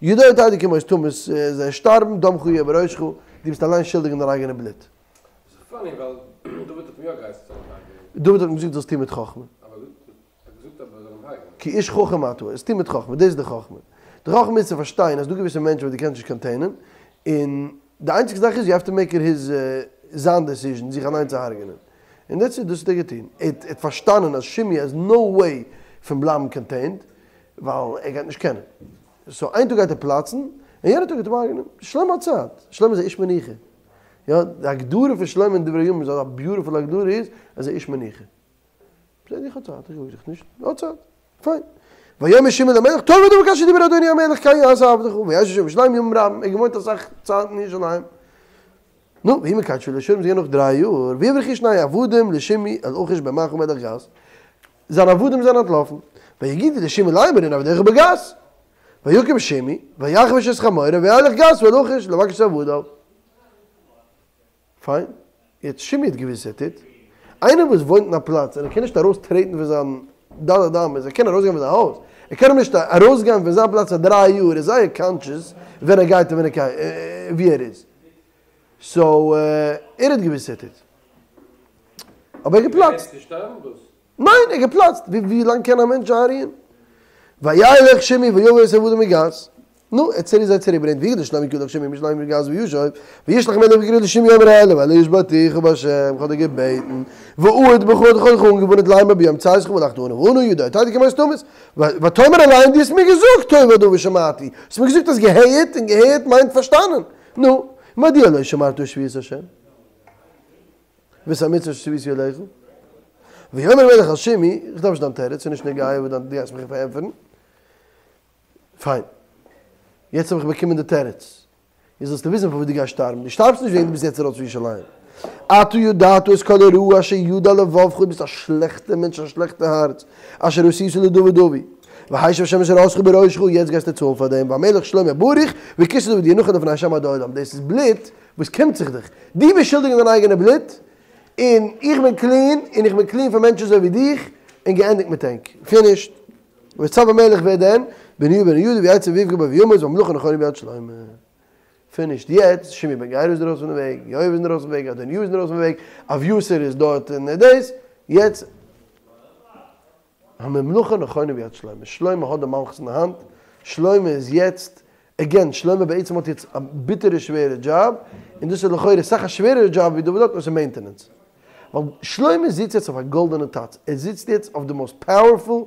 ידוע תדע כי מות תמות, זיי שטארבן, דמך יהיה בראשך, דו ביסט אליין שולדיג אין דיין אייגענע בלוט. ס'איז פאני ווייל דוד האט אים יא געהייסן זאל אים הרג'ענען. דוד האט אים געזאגט זאלסט טון מיט חכמה. כי איש חכם אתה, עס טון מיט חכמה, דאס איז די חכמה. די חכמה איז צו פארשטיין אז דא געוויסע מענטשן וואס דו קענסט נישט קאנטעינען, און די איינציגסטע זאך איז יו העוו טו מעיק איט היז, זיין דעסיזשען זיך אליין צו הרג'נען. און דעטס איט, דאס האט ער געטון. ער האט פארשטאנען אז שמעי העז נאו וועי פון בלייבן קאנטעינד, ווייל ער גייט נישט קענען. סאו איין טאג גייט ער פלאצן, און יענע טאג גייט ער אים הרג'נען. שלמה האט צייט. שלמה איז א איש מנוחה. יא, די הגדרה פון שלמה אין דברי הימים איז אזא ביוטיפול הגדרה איז, אז ער איז איש מנוחה. זאג איך האב צייט, איך יאג זיך נישט, האט צייט, פיין. ויאמר שמעי למלך, טוב הדבר כאשר דיבר אדוני המלך כן יעשה עבדך, וישב שמעי בירושלים ימים רבים, ער האט געוואוינט אסאך צייט אין ירושלים. נו, ויהי מקץ שלש שנים, ס'איז געווען נאך דריי יאר, ויברחו שני עבדים לשמעי אל אכיש בן מעכה מלך גת, זיינע עבדים זענען אנטלאפן, ויגידו לשמעי לאמר הנה עבדיך בגת. ויקם שמעי, ויחבוש את חמורו, וילך גתה אל אכיש לבקש את עבדיו. פיין, יעצט שמעי האט געוואוסט וואס ער טוט. איינער וואס וואוינט אין א פלאץ און ער קען נישט ארויס טרעטן פון זיין ד' אמות, ער קען ארויסגיין פון זיין הויז, ער קען אבער נישט ארויסגיין פון זיין פלאץ פאר דריי יאר, איז זייער קאנטשעס ווען ער גייט און ווען ער וואו ער איז. סאו ער האט געוואוסט וואס ער טוט. אבער ער האט געפלאצט. ניין, ער האט געפלאצט. ווי לאנג קען א מענטש איינרוען? וילך שמעי ויבא את העבדים מגת. נו, ער האט זיי צוריק געברענגט, ויגד לשלמה כי הלך שמעי מירושלים מגת וישוב, וישלח המלך ויקרא לשמעי אמור אליו הלא השבעתיך בהשם, כ'האב דיר געבעטן, ואעד בך איך האב דיך אנגעווארנט לאמר ביום צאתך והלכת אנה ואנה ידוע תדע כי מות תמות, ותאמר אלי און דו האסט מיר געזאגט טוב הדבר שמעתי, האסט מיר געזאגט האסט געהערט און געהערט מיינט פארשטאנען, נו, מדוע לא שמרת שבועת השם? ואת המצוה אשר צויתי עליך. ויאמר המלך אל שמעי, איך דארף נישט דיין תירוץ, ס'איז נישט נוגע וואס דו גייסט מיך פארענטפערן. פיין. יעצט האב איך באקומען די תירוץ. יעצט זאלסטו וויסן פארוואס דו גייסט שטארבן. דו שטארבסט נישט וועגן דו ביסט יעצט ארויס פון ירושלים. אתה ידעת את כל הרעה אשר ידע לבבך, דו ביסט א שלעכטער מענטש, א שלעכטע הארץ, אשר עשית לדוד אבי. והשיב השם את רעתך בראשך, יעצט גייסטו צאלן פאר דעם, והמלך שלמה ברוך, וכסא דוד יהיה נכון לפני השם עד עולם. דאס איז בלוט וואס קומט זיך דיך? דו ביסט שולדיג אין דיין אייגענע בלוט, און איך בין קלין, און איך בין קלין פון מענטשן אזוי ווי דיך, און געענדיגט מיט ענק. פינישט. ויצו המלך ווער דען? בניהו בן יהוידע ויצא ויפגע בו וימת והמלוכה נכונה ביד שלמה. פינישט. יעצט, שמעי בן גרא איז ארויס פון די וועג, יואב איז ארויס פון וועג, אדוניהו איז ארויס פון וועג, אביתר איז דארט און דאס, יעצט, הממלכה נכונה ביד שלמה, שלמה האט די מלכות אין די האנט, שלמה איז יעצט, עגעין, שלמה בעצם האט יעצט א ביטערע שווערע דזשאב, און דאס איז לכאורה אסאך א שווערערע דזשאב ווי דוד האט, נאר ס'איז מעינטענענס. ווייל שלמה זיצט יעצט אויף א גאלדענע טאץ, ער זיצט יעצט אויף די מאסט פאוערפול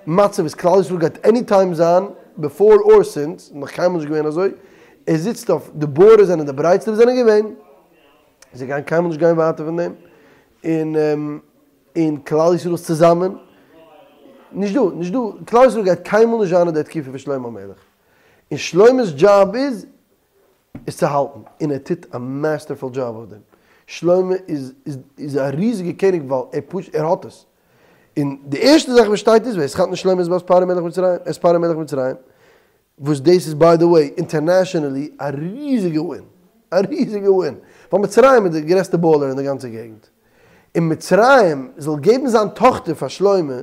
מצב וואס כלל ישראל גייט עני טיים זיין, ביפאר אר סינס, נאך קיינמאל נישט געווען אזוי, ער זיצט אויף, די בארדערס זענען די ברייטסטע וואס זענען געווען, זיי גייען קיינמאל נישט גיין ווייטער פון דעם, און. און כלל ישראל איז צוזאמען, נישט דא, נישט דא, כלל ישראל גייט קיינמאל נישט זיין אין די תקופה פון שלמה המלך, און שלמה'ס דזשאב איז עס צו האלטן, און ער טוט א מעסטערפול דזשאב אויף דעם, שלמה איז איז א ריזיגע קעניג ווייל ער פשוט ער האט עס, און די ערשטע זאך וואס שטייט איז ויתחתן שלמה את בת פרעה מלך מצרים, את פרעה מלך מצרים, וואס דאס איז ביי די וועי אינטערנעשענעלי א ריזיגע ווין, א ריזיגע ווין, ווייל מצרים איז די גרעסטע באלער אין די גאנצע געגנט, און מצרים זאל געבן זיין טאכטער פאר שלמה,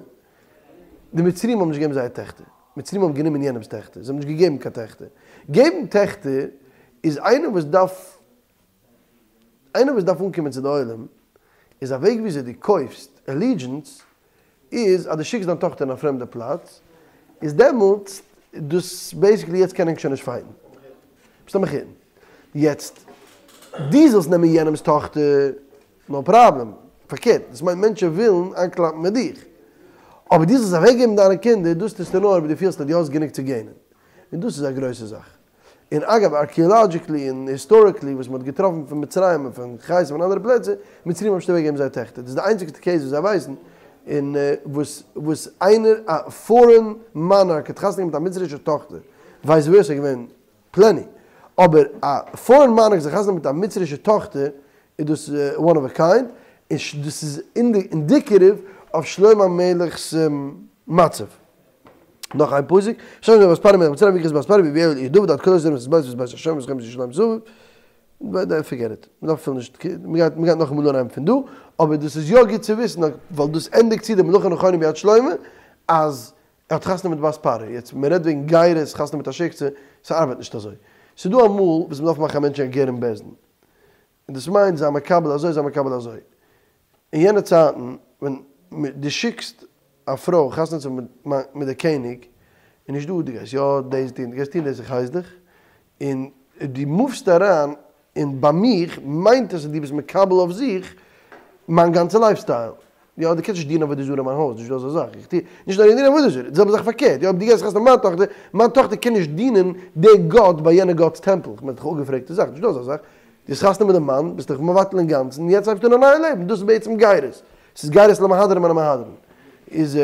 די מצרים האבן נישט געגעבן זייער טעכטער, מצרים האבן גענומען יענעמ'ס טעכטער, זיי האבן נישט געגעבן קיין טעכטער, געבן טעכטער איז איינער וואס דארף, איינער וואס דארף אנקומען צו די עולם, איז א וועג וויאזוי דו קויפסט עלידזשענס איז אז דו שיקסט דיין טאכטער אין א פרעמדע פלאץ, איז דעמאלטס דאס בעיסיקלי יעצט קען ענק שוין נישט פייטן. ביסט א מחותן. יעצט דו זאלסט נעמען יענעמס טאכטער, נאו פראבלעם. פארקערט, דאס מיינט מענטשן ווילן אנקלאפן מיט דיך. אבער דו זאלסט אוועקגעבן דיינע קינדער, דאס טוסטו נאר אויב דו פילסט אז דו האסט גענוג צו געינען. און דאס איז א גרויסע זאך. און אגב ארקיעלאדזשיקלי און היסטאריקלי וואס מען האט געטראפן פון מצרים און פון חית און אנדערע פלעצער, מצרים האבן נישט אוועקגעגעבן זייער טעכטער, דאס איז די איינציגסטע קעיס וואס זיי ווייסן און וואס וואס איינער א פארען מאנארק האט חתונה געהאט מיט א מצרישע טאכטער, ווייס ווער ס'איז געווען פלעני, אבער א פארען מאנארק זיך חתונה מיט א מצרישע טאכטער איז דאס וואן אוו א קיינד, און דאס איז אינדיקעטיוו אויף שלמה המלך'ס מצב. נאך איין פסוק, וישלח שלמה את בת פרעה מלך מצרים ויקח את בת פרעה ויביאה אל עיר דוד עד כלות את בית ואת בית השם ואת חומת ירושלים סביב, פארגעט איט, מען דארף אפילו נישט, מען גייט מען גייט נאכאמאל אנהייבן פון דא, אבער דאס איז יא גוט צו וויסן ווייל דאס ענדיגט צו די מלאכה נכונה ביד שלמה אז ער האט חתונה מיט בת פרעה, יעצט מען רעדט וועגן גירות, חתונה מיט א שיקסע, ס'ארבעט נישט אזוי, ס'איז דא אמאל וואס מען דארף מאכן א מענטש א גר אין בית דין, און דאס מיינט זיי מקבל אזוי זיי מקבל אזוי. אין יענע צייטן ווען דו שיקסט א פרוי חתונה צו האבן מיט די קעניג, איז נישט דא דו גייסט יא דאס טון, דו גייסט טון דאס איך הייס דיך, און דו מופסט אריין און ביי מיך מיינט עס אז דו ביסט מקבל אויף זיך מיין גאנצע לייף סטייל. יא, דו קענסט נישט דינען עבודה זרה אין מיין הויז, נישטא אזא זאך, איך טו נישט נאר איך דין עבודה זרה, די זעלבע זאך פארקערט, יא אויב דו גייסט חתונה מיט מיין טאכטער, מיין טאכטער קען נישט דינען די גאט ביי יענע גאט'ס טעמפל, איך מיין ס'איז דאך אפגעפרעגטע זאך, נישטא אזא זאך, דו האסט חתונה מיט די מאן, ביסט דיך מבטל אינגאנצן, און יעצט הייבסטו אן א נייע לעבן, דאס איז בעצם גירות, ס'איז גירות למהדרין מן המהדרין, איז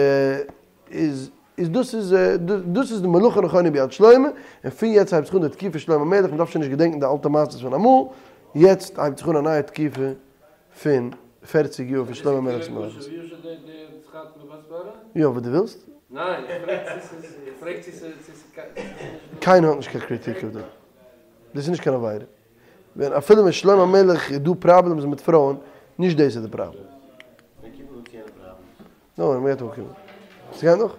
איז איז דאס איז דאס איז די מלאכה נכונה ביד שלמה, און פון יעצט הייבט זיך אן די תקופה שלמה המלך, מ'דארף שוין נישט געדענקן די אלטע מעשות פון אמאל, יעצט הייבט זיך אן א נייע תקופה פון פערציג יאר פון שלמה המלך'ס מלכות. יא וואס דו ווילסט? קיינער האט נישט קיין קריטיק אויף דעם. דאס איז נישט קיין עבירה. ווען אפילו ווען שלמה המלך איז דא פראבלעמס מיט פרויען, נישט דאס איז די פראבלעם. נו, מ'גייט אנקומען. ס'גייט נאך?